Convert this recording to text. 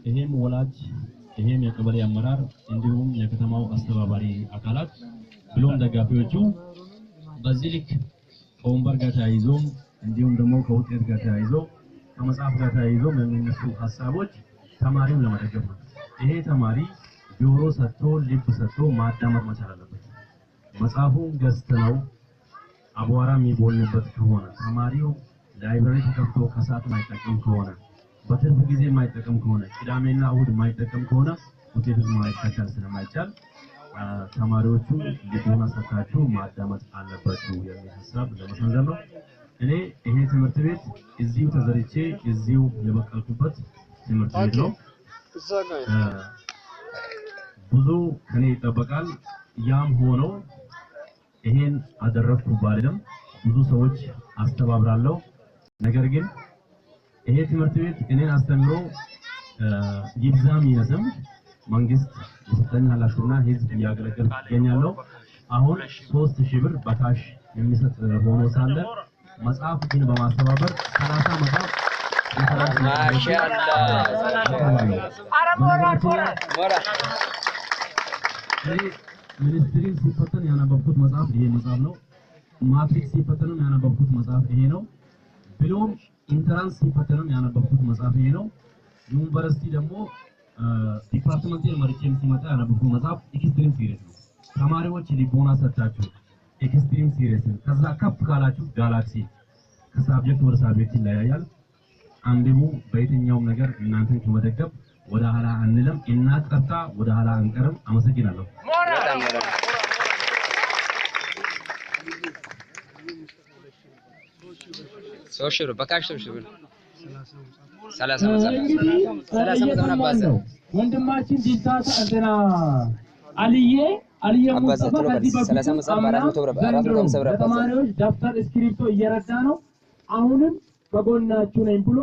ይሄም ወላጅ፣ ይሄም የቀበሌ አመራር እንዲሁም የከተማው አስተባባሪ አካላት ብሎም ደጋፊዎቹ በዚህ ልክ ከወንበር ጋር ተያይዞም እንዲሁም ደግሞ ከውጤት ጋር ተያይዞ ከመጽሐፍ ጋር ተያይዞም የሚነሱ ሀሳቦች ተማሪውን ለመደገፍ ነው። ይሄ ተማሪ ጆሮ ሰጥቶ ልብ ሰጥቶ ማዳመጥ መቻል አለበት። መጽሐፉን ገዝተነው አቧራ የሚቦንበት ከሆነ፣ ተማሪው library ተከፍቶ ከሰዓት የማይጠቀም ከሆነ፣ በትርፍ ጊዜ የማይጠቀም ከሆነ፣ ቅዳሜና እሁድ የማይጠቀም ከሆነ ውጤቱን ማሻሻል ስለማይቻል ተማሪዎቹ ልቦና ሰጥታችሁ ማዳመጥ አለባችሁ የሚል ሀሳብ ለመሰንዘር ነው። እኔ ይሄ ትምህርት ቤት እዚሁ ተዘርቼ እዚሁ የበቀልኩበት ትምህርት ቤት ነው። ብዙ ከኔ ይጠበቃል። ያም ሆኖ ይሄን አደረግኩ ባልልም ብዙ ሰዎች አስተባብራለሁ። ነገር ግን ይሄ ትምህርት ቤት እኔን አስተምሮ ይብዛም ይነስም መንግስት የሰጠኝ ኃላፊና ህዝብ እያገለገልኩ ይገኛለሁ። አሁን 3000 ብር በ cash የሚሰጥ ሆኖ ሳለ መጽሐፍ ግን በማስተባበር 30 መጽሐፍ። ማሻአላህ። እኔ ministry ን ሲፈተን ያነበብኩት መጽሐፍ ይሄ መጽሐፍ ነው። ማትሪክ ሲፈተንም ያነበብኩት መጽሐፍ ይሄ ነው። ብሎም entrance ሲፈተንም ያነበብኩት መጽሐፍ ይሄ ነው። ዩኒቨርሲቲ ደግሞ department ኤን መርጬም ሲመጣ ያነበብኩት መጽሐፍ Extreme series ነው። ተማሪዎች ልቦና ሰጥታችሁ Extreme series ን፣ ከዛ ከፍ ካላችሁ ጋላክሲ፣ ከ subject ወደ subject ይለያያል። አንብቡ። በየትኛውም ነገር እናንተን ከመደገፍ ወደ ኋላ አንልም። እናት ጠርታ ወደ ኋላ አንቀርም። አመሰግናለሁ። በጣም ሞራል። 3000 ብር በ cash፣ 3000 ብር፣ 30 መጽሐፍ። እንግዲህ 30 መጽሐፍ እየሰማን አባዛ ነው። ወንድማችን ዲልታታ እንትና አልዬ አልዬ አባዛ ሙስጠፋ ቶሎ በል። ከዚህ 30 በፊትም መጽሐፍ አምና በ400 ብር፣ ዘንድሮ 450 ብር አባዛ። ለተማሪዎች ደብተር እስክሪብቶ እየረዳ ነው። አሁንም በጎናችሁ ነኝ ብሎ